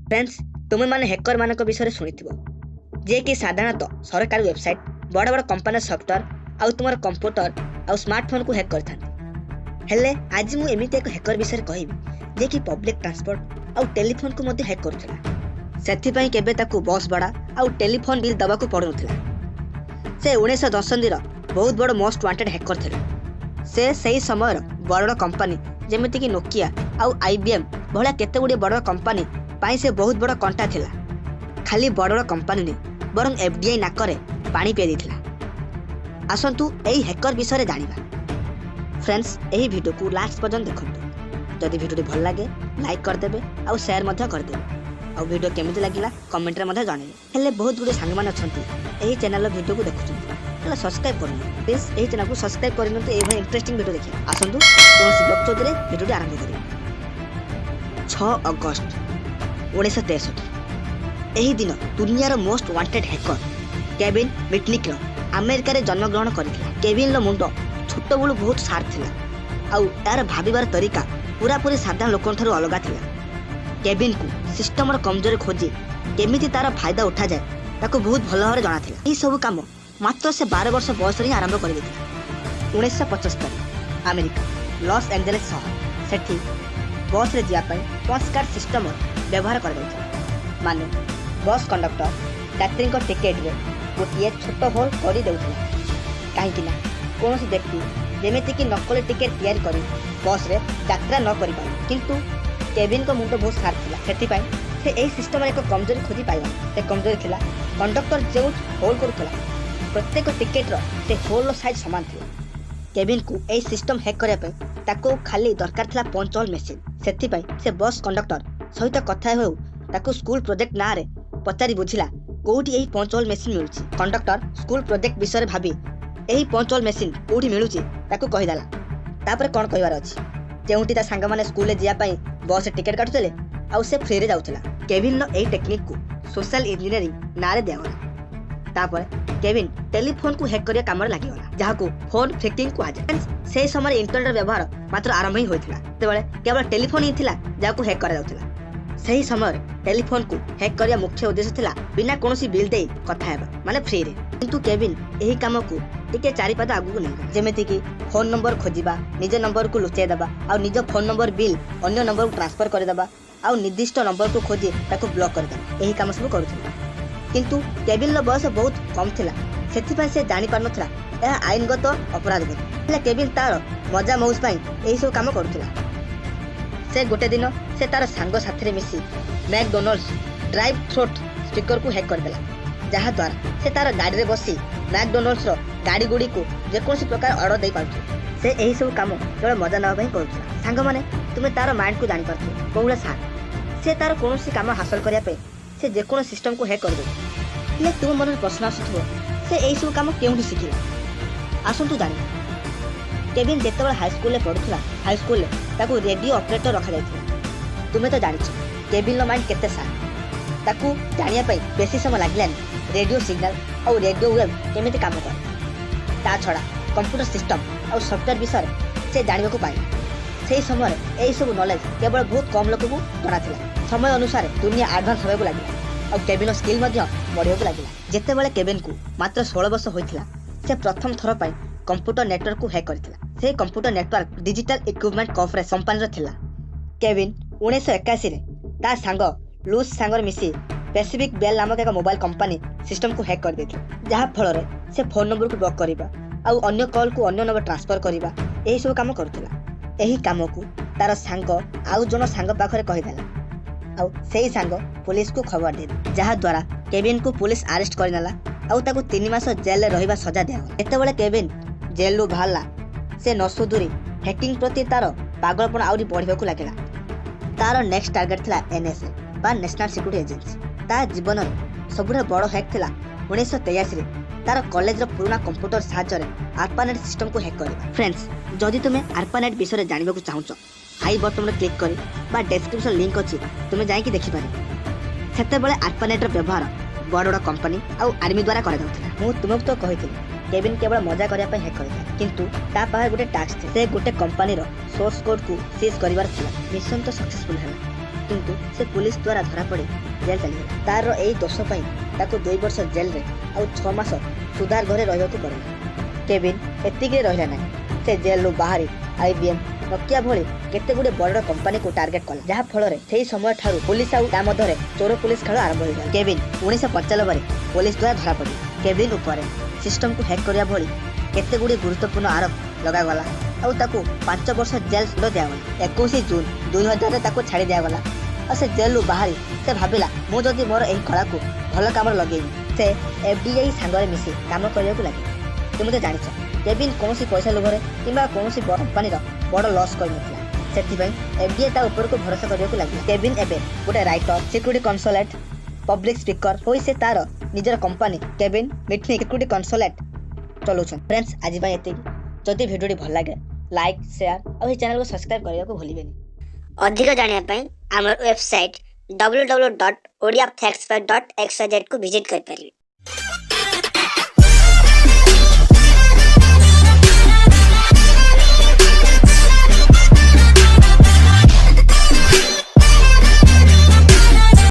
Friends, ତୁମେମାନେ ହ୍ୟାକରମାନଙ୍କ ବିଷୟରେ ଶୁଣିଥିବ, ଯିଏକି ସାଧାରଣତଃ ସରକାରୀ ୱେବସାଇଟ୍, ବଡ଼ ବଡ଼ କମ୍ପାନୀର ସଫ୍ଟୱେର୍ ଆଉ ତୁମର କମ୍ପ୍ୟୁଟର ଆଉ ସ୍ମାର୍ଟଫୋନ୍କୁ ହ୍ୟାକ୍ କରିଥାନ୍ତି। ହେଲେ ଆଜି ମୁଁ ଏମିତି ଏକ ହ୍ୟାକର ବିଷୟରେ କହିବି, ଯିଏକି ପବ୍ଲିକ୍ ଟ୍ରାନ୍ସପୋର୍ଟ ଆଉ ଟେଲିଫୋନ୍କୁ ମଧ୍ୟ ହ୍ୟାକ୍ କରୁଥିଲା। ସେଥିପାଇଁ କେବେ ତାକୁ ବସ୍ ଭଡ଼ା ଆଉ ଟେଲିଫୋନ୍ ବିଲ୍ ଦେବାକୁ ପଡ଼ୁନଥିଲା। ସେ 19 ଦଶନ୍ଧିର ବହୁତ ବଡ଼ ମୋଷ୍ଟ ୱାଣ୍ଟେଡ୍ ହ୍ୟାକର ଥିଲା। ସେ ସେହି ସମୟର ବଡ଼ ବଡ଼ କମ୍ପାନୀ, ଯେମିତିକି ନୋକିଆ ଆଉ ଆଇବିଏମ୍ ଭଳିଆ କେତେ ଗୁଡ଼ିଏ ବଡ଼ କମ୍ପାନୀ ପାଇଁ ସେ ବହୁତ ବଡ଼ କଣ୍ଟା ଥିଲା। ଖାଲି ବଡ଼ ବଡ଼ କମ୍ପାନୀ ନୁହେଁ, ବରଂ ଏଫ୍ବିଆଇ ନାକରେ ପାଣି ପିଆଇ ଦେଇଥିଲା। ଆସନ୍ତୁ ଏହି ହ୍ୟାକର ବିଷୟରେ ଜାଣିବା। ଫ୍ରେଣ୍ଡସ୍, ଏହି ଭିଡ଼ିଓକୁ ଲାଷ୍ଟ ପର୍ଯ୍ୟନ୍ତ ଦେଖନ୍ତୁ। ଯଦି ଭିଡ଼ିଓଟି ଭଲ ଲାଗେ, ଲାଇକ୍ କରିଦେବେ ଆଉ ସେୟାର ମଧ୍ୟ କରିଦେବେ ଆଉ ଭିଡ଼ିଓ କେମିତି ଲାଗିଲା କମେଣ୍ଟରେ ମଧ୍ୟ ଜଣାଇବେ। ହେଲେ ବହୁତ ଗୁଡ଼ିଏ ସାଙ୍ଗମାନେ ଅଛନ୍ତି, ଏହି ଚ୍ୟାନେଲର ଭିଡ଼ିଓକୁ ଦେଖୁଛନ୍ତି ହେଲେ ସବସ୍କ୍ରାଇବ୍ କରୁନାହାନ୍ତି। ପ୍ଲିଜ୍ ଏହି ଚ୍ୟାନେଲକୁ ସବସ୍କ୍ରାଇବ୍ କରିନିଅନ୍ତୁ ଏଇଭଳି ଇଣ୍ଟରେଷ୍ଟିଂ ଭିଡ଼ିଓ ଦେଖିବା। ଆସନ୍ତୁ କୌଣସି ବକଚୋଦରେ ଭିଡ଼ିଓଟି ଆରମ୍ଭ କରିବା। 6 ଅଗଷ୍ଟ 1963, ଏହି ଦିନ ଦୁନିଆର ମୋଷ୍ଟ ୱାଣ୍ଟେଡ୍ ହ୍ୟାକର କେଭିନ୍ ମିଟନିକ୍ର ଆମେରିକାରେ ଜନ୍ମଗ୍ରହଣ କରିଥିଲା। କେଭିନ୍ର ମୁଣ୍ଡ ଛୋଟବେଳୁ ବହୁତ ସାର୍ପ ଥିଲା ଆଉ ଏହାର ଭାବିବାର ତରିକା ପୁରାପୁରି ସାଧାରଣ ଲୋକଙ୍କଠାରୁ ଅଲଗା ଥିଲା। କେଭିନ୍କୁ ସିଷ୍ଟମର କମଜୋରି ଖୋଜି କେମିତି ତାର ଫାଇଦା ଉଠାଯାଏ, ତାକୁ ବହୁତ ଭଲ ଭାବରେ ଜଣାଥିଲା। ଏହି ସବୁ କାମ ମାତ୍ର ସେ 12 ବର୍ଷ ବୟସରେ ହିଁ ଆରମ୍ଭ କରିଦେଇଥିଲା। 1975, ଆମେରିକା ଲସ୍ ଏଞ୍ଜେଲେସ୍ ସହର। ସେଠି ବସ୍ରେ ଯିବା ପାଇଁ ପଞ୍ଚ କାର୍ଡ଼ ସିଷ୍ଟମର ବ୍ୟବହାର କରାଯାଉଥିଲା। ମାନେ ବସ୍ କଣ୍ଡକ୍ଟର ଯାତ୍ରୀଙ୍କ ଟିକେଟରେ ଗୋଟିଏ ଛୋଟ ହୋଲ୍ କରି ଦେଉଥିଲା, କାହିଁକି ନା କୌଣସି ବ୍ୟକ୍ତି ଯେମିତିକି ନକଲି ଟିକେଟ୍ ତିଆରି କରି ବସ୍ରେ ଯାତ୍ରା ନ କରିପାରେ। କିନ୍ତୁ କେଭିନ୍ଙ୍କ ମୁଣ୍ଡ ବହୁତ ସାର୍ପ ଥିଲା, ସେଥିପାଇଁ ସେ ଏହି ସିଷ୍ଟମରେ ଏକ କମଜୋରି ଖୋଜି ପାଇଲା। ସେ କମଜୋରି ଥିଲା, କଣ୍ଡକ୍ଟର ଯେଉଁ ହୋଲ୍ କରୁଥିଲା, ପ୍ରତ୍ୟେକ ଟିକେଟ୍ର ସେ ହୋଲ୍ର ସାଇଜ୍ ସମାନ ଥିଲା। କେଭିନ୍କୁ ଏହି ସିଷ୍ଟମ ହ୍ୟାକ୍ କରିବା ପାଇଁ ତାକୁ ଖାଲି ଦରକାର ଥିଲା ପଞ୍ଚ ହୋଲ୍ ମେସିନ୍। ସେଥିପାଇଁ ସେ ବସ୍ କଣ୍ଡକ୍ଟର ସହିତ କଥା ହେଉ ତାକୁ ସ୍କୁଲ ପ୍ରୋଜେକ୍ଟ ନାଁରେ ପଚାରି ବୁଝିଲା କୋଉଠି ଏହି ପଞ୍ଚ ହୋଲ୍ ମେସିନ୍ ମିଳୁଛି। କଣ୍ଡକ୍ଟର ସ୍କୁଲ ପ୍ରୋଜେକ୍ଟ ବିଷୟରେ ଭାବି ଏହି ପଞ୍ଚ ହୋଲ୍ ମେସିନ୍ କୋଉଠି ମିଳୁଛି ତାକୁ କହିଦେଲା। ତାପରେ କ'ଣ କହିବାର ଅଛି, ଯେଉଁଠି ତା ସାଙ୍ଗମାନେ ସ୍କୁଲରେ ଯିବା ପାଇଁ ବସ୍ରେ ଟିକେଟ୍ କାଟୁଥିଲେ ଆଉ ସେ ଫ୍ରିରେ ଯାଉଥିଲା। କେଭିନ୍ର ଏହି ଟେକ୍ନିକ୍କୁ ସୋସିଆଲ ଇଞ୍ଜିନିୟରିଂ ନାଁରେ ଦିଆଗଲା। ତାପରେ କେଭିନ୍ ଟେଲିଫୋନ୍କୁ ହ୍ୟାକ୍ କରିବା କାମରେ ଲାଗିଗଲା, ଯାହାକୁ ଫୋନ୍ ଫ୍ରିକିଂ କୁହାଯାଏ। ସେହି ସମୟରେ ଇଣ୍ଟରନେଟ୍ର ବ୍ୟବହାର ମାତ୍ର ଆରମ୍ଭ ହିଁ ହୋଇଥିଲା। ସେତେବେଳେ କେବଳ ଟେଲିଫୋନ୍ ହିଁ ଥିଲା ଯାହାକୁ ହ୍ୟାକ୍ କରାଯାଉଥିଲା। ସେହି ସମୟରେ ଟେଲିଫୋନ୍କୁ ହ୍ୟାକ୍ କରିବା ମୁଖ୍ୟ ଉଦ୍ଦେଶ୍ୟ ଥିଲା ବିନା କୌଣସି ବିଲ୍ ଦେଇ କଥା ହେବା, ମାନେ ଫ୍ରିରେ। କିନ୍ତୁ କେଭିନ୍ ଏହି କାମକୁ ଟିକେ ଚାରିପାଦ ଆଗକୁ ନେଇଗଲା, ଯେମିତିକି ଫୋନ୍ ନମ୍ବର ଖୋଜିବା, ନିଜ ନମ୍ବରକୁ ଲୁଚାଇ ଦେବା ଆଉ ନିଜ ଫୋନ୍ ନମ୍ବର ବିଲ୍ ଅନ୍ୟ ନମ୍ବରକୁ ଟ୍ରାନ୍ସଫର କରିଦେବା ଆଉ ନିର୍ଦ୍ଦିଷ୍ଟ ନମ୍ବରକୁ ଖୋଜି ତାକୁ ବ୍ଲକ୍ କରିଦେବା, ଏହି କାମ ସବୁ କରୁଥିଲା। କିନ୍ତୁ କେଭିନ୍ର ବୟସ ବହୁତ କମ୍ ଥିଲା, ସେଥିପାଇଁ ସେ ଜାଣିପାରୁନଥିଲା ଏହା ଆଇନଗତ ଅପରାଧ ବୋଲି। ହେଲେ କେଭିନ୍ ତାର ମଜା ମଉଜ ପାଇଁ ଏହିସବୁ କାମ କରୁଥିଲା। ସେ ଗୋଟେ ଦିନ ସେ ତାର ସାଙ୍ଗ ସାଥିରେ ମିଶି ମ୍ୟାକଡୋନାଲ୍ଡସ୍ ଡ୍ରାଇଭ୍ ଥ୍ରୋଟ୍ ସ୍ପିକରକୁ ହ୍ୟାକ୍ କରିଦେଲା, ଯାହାଦ୍ୱାରା ସେ ତାର ଗାଡ଼ିରେ ବସି ମ୍ୟାକଡୋନାଲ୍ଡସର ଗାଡ଼ି ଗୁଡ଼ିକୁ ଯେକୌଣସି ପ୍ରକାର ଅର୍ଡ଼ର ଦେଇପାରୁଥିଲା। ସେ ଏହିସବୁ କାମ କେବଳ ମଜା ନେବା ପାଇଁ କରୁଥିଲା। ସାଙ୍ଗମାନେ, ତୁମେ ତାର ମାଇଣ୍ଡକୁ ଜାଣିପାରୁଥିବ କୋଉ ଭଳିଆ ସାର୍। ସେ ତାର କୌଣସି କାମ ହାସଲ କରିବା ପାଇଁ ସେ ଯେକୌଣସି ସିଷ୍ଟମକୁ ହ୍ୟାକ୍ କରିଦେଉଛି। ହେଲେ ତୁମ ମନରେ ପ୍ରଶ୍ନ ଆସୁଥିବ, ସେ ଏହିସବୁ କାମ କେଉଁଠୁ ଶିଖିଲା? ଆସନ୍ତୁ ଜାଣିବା। କେଭିନ୍ ଯେତେବେଳେ ହାଇସ୍କୁଲରେ ପଢ଼ୁଥିଲା, ହାଇସ୍କୁଲରେ ତାକୁ ରେଡ଼ିଓ ଅପରେଟର ରଖାଯାଇଥିଲା। ତୁମେ ତ ଜାଣିଛ କେଭିନ୍ର ମାଇଣ୍ଡ କେତେ ସାର୍। ତାକୁ ଜାଣିବା ପାଇଁ ବେଶୀ ସମୟ ଲାଗିଲାନି ରେଡ଼ିଓ ସିଗ୍ନାଲ ଆଉ ରେଡ଼ିଓ ୱେଭ୍ କେମିତି କାମ କରେ। ତା ଛଡ଼ା କମ୍ପ୍ୟୁଟର ସିଷ୍ଟମ ଆଉ ସଫ୍ଟୱେର୍ ବିଷୟରେ ସେ ଜାଣିବାକୁ ପାଇଲା। ସେହି ସମୟରେ ଏହିସବୁ ନଲେଜ କେବଳ ବହୁତ କମ୍ ଲୋକକୁ ଜଣାଥିଲା। ସମୟ ଅନୁସାରେ ଦୁନିଆ ଆଡଭାନ୍ସ ହେବାକୁ ଲାଗିଲା ଆଉ କେଭିନ୍ର ସ୍କିଲ୍ ମଧ୍ୟ ବଢ଼ିବାକୁ ଲାଗିଲା। ଯେତେବେଳେ କେଭିନ୍କୁ ମାତ୍ର 16 ବର୍ଷ ହୋଇଥିଲା, ସେ ପ୍ରଥମ ଥର ପାଇଁ କମ୍ପ୍ୟୁଟର ନେଟୱାର୍କକୁ ହ୍ୟାକ୍ କରିଥିଲା। ସେହି computer network digital equipment corporation କମ୍ପାନୀର ଥିଲା। କେଭିନ୍ 1981ରେ ତା ସାଙ୍ଗ ଲୁସ୍ ସାଙ୍ଗରେ ମିଶି ପେସିଫିକ୍ ବେଲ୍ ନାମକ ଏକ ମୋବାଇଲ କମ୍ପାନୀ ସିଷ୍ଟମକୁ ହ୍ୟାକ୍ କରିଦେଇଥିଲା, ଯାହାଫଳରେ ସେ ଫୋନ୍ ନମ୍ବରକୁ ବ୍ଲକ୍ କରିବା ଆଉ ଅନ୍ୟ କଲ୍କୁ ଅନ୍ୟ ନମ୍ବର ଟ୍ରାନ୍ସଫର କରିବା, ଏହିସବୁ କାମ କରୁଥିଲା। ଏହି କାମକୁ ତାର ସାଙ୍ଗ ଆଉ ଜଣ ସାଙ୍ଗ ପାଖରେ କହିଦେଲା ଆଉ ସେଇ ସାଙ୍ଗ ପୋଲିସକୁ ଖବର ଦେଇଦେଲା, ଯାହାଦ୍ୱାରା କେଭିନ୍କୁ ପୋଲିସ ଆରେଷ୍ଟ କରିନେଲା ଆଉ ତାକୁ 3 ମାସ ଜେଲରେ ରହିବା ସଜା ଦିଆଗଲା। ଯେତେବେଳେ କେଭିନ୍ ଜେଲରୁ ବାହାରିଲା, ସେ ନ ସୁଧୁରି ହ୍ୟାକିଂ ପ୍ରତି ତାର ପାଗଳପଣ ଆହୁରି ବଢ଼ିବାକୁ ଲାଗିଲା। ତାର ନେକ୍ସଟ ଟାର୍ଗେଟ ଥିଲା ଏନ୍ଏସ୍ଏ ବା ନ୍ୟାସନାଲ ସିକ୍ୟୁରିଟି ଏଜେନ୍ସି। ତା ଜୀବନର ସବୁଠାରୁ ବଡ଼ ହ୍ୟାକ୍ ଥିଲା 1983ରେ ତାର କଲେଜର ପୁରୁଣା କମ୍ପ୍ୟୁଟର ସାହାଯ୍ୟରେ ଆର୍ପାନେଟ୍ ସିଷ୍ଟମକୁ ହ୍ୟାକ୍ କରିବା। ଫ୍ରେଣ୍ଡସ୍, ଯଦି ତୁମେ ଆର୍ପାନେଟ୍ ବିଷୟରେ ଜାଣିବାକୁ ଚାହୁଁଛ, I ବଟନରେ କ୍ଲିକ୍ କରି ବା ଡେସ୍କ୍ରିପସନ୍ ଲିଙ୍କ୍ ଅଛି, ତୁମେ ଯାଇକି ଦେଖିପାରିବ। ସେତେବେଳେ ଆର୍ପାନେଟ୍ର ବ୍ୟବହାର ବଡ଼ ବଡ଼ କମ୍ପାନୀ ଆଉ ଆର୍ମି ଦ୍ୱାରା କରାଯାଉଥିଲା। ମୁଁ ତୁମକୁ ତ କହିଥିଲି କେଭିନ୍ କେବଳ ମଜା କରିବା ପାଇଁ ହ୍ୟାକ୍ କରିଥିଲା, କିନ୍ତୁ ତା ପାଖରେ ଗୋଟେ ଟାସ୍କ ଥିଲା। ସେ ଗୋଟେ କମ୍ପାନୀର ସୋର୍ସ କୋଡ୍କୁ ସିଜ୍ କରିବାର ଥିଲା। ମିଶନ ତ ସକ୍ସେସଫୁଲ୍ ହେଲା। କିନ୍ତୁ ସେ ପୋଲିସ ଦ୍ୱାରା ଧରାପଡ଼ି ଜେଲ୍ ଚାଲିଗଲା। ତାର ଏଇ ଦୋଷ ପାଇଁ ତାକୁ 2 ବର୍ଷ ଜେଲ୍ରେ ଆଉ 6 ମାସ ସୁଧାର ଘରେ ରହିବାକୁ ପଡ଼ିଲା। କେଭିନ୍ ଏତିକିରେ ରହିଲା ନାହିଁ। ସେ ଜେଲ୍ରୁ ବାହାରି ଆଇବିଏମ୍, ନୋକିଆ ଭଳି କେତେ ଗୁଡ଼ିଏ ବଡ଼ ବଡ଼ କମ୍ପାନୀକୁ ଟାର୍ଗେଟ କଲା, ଯାହା ଫଳରେ ସେହି ସମୟ ଠାରୁ ପୋଲିସ ଆଉ ତା ମଧ୍ୟରେ ଚୋର ପୋଲିସ ଖେଳ ଆରମ୍ଭ ହୋଇଗଲା। କେଭିନ୍ 1995ରେ ପୋଲିସ ଦ୍ୱାରା ଧରାପଡ଼ିଲା। କେଭିନ୍ ଉପରେ ସିଷ୍ଟମକୁ ହ୍ୟାକ୍ କରିବା ଭଳି କେତେ ଗୁଡ଼ିଏ ଗୁରୁତ୍ୱପୂର୍ଣ୍ଣ ଆରୋପ ଲଗାଗଲା ଆଉ ତାକୁ 5 ବର୍ଷ ଜେଲ୍ ଦଣ୍ଡ ଦିଆଗଲା। 21 ଜୁନ 2000ରେ ତାକୁ ଛାଡ଼ି ଦିଆଗଲା। ଆଉ ସେ ଜେଲ୍ରୁ ବାହାରି ସେ ଭାବିଲା, ମୁଁ ଯଦି ମୋର ଏହି କଳାକୁ ଭଲ କାମରେ ଲଗେଇବି। ସେ ଏଫ୍ବିଆଇ ସାଙ୍ଗରେ ମିଶି କାମ କରିବାକୁ ଲାଗିଲା। ତୁମେ ତ ଜାଣିଛ, କେଭିନ୍ କୌଣସି ପଇସା ଲୋଭରେ କିମ୍ବା କୌଣସି କମ୍ପାନୀର ବଡ଼ ଲସ୍ କରିନଥିଲା। ସେଥିପାଇଁ ଏଫ୍ବିଆଇ ତା ଉପରକୁ ଭରସା କରିବାକୁ ଲାଗିଲା। କେଭିନ୍ ଏବେ ଗୋଟେ writer, security consultant, public speaker ହୋଇ ସେ ତାର ନିଜର କମ୍ପାନୀ କେଭିନ୍ ମିଟନିକ୍ ସିକ୍ୟୁରିଟି କନସଲଟେଣ୍ଟ ଚଲାଉଛନ୍ତି। ଫ୍ରେଣ୍ଡସ୍, ଆଜି ପାଇଁ ଏତିକି। ଯଦି ଭିଡ଼ିଓଟି ଭଲ ଲାଗେ, ଲାଇକ୍, ସେୟାର ଆଉ ଏହି ଚ୍ୟାନେଲକୁ ସବସ୍କ୍ରାଇବ୍ କରିବାକୁ ଭୁଲିବେନି। ଅଧିକ ଜାଣିବା ପାଇଁ ଆମର ୱେବସାଇଟ୍ ww.odiafacts.xyzକୁ ଭିଜିଟ୍ କରିପାରିବେ।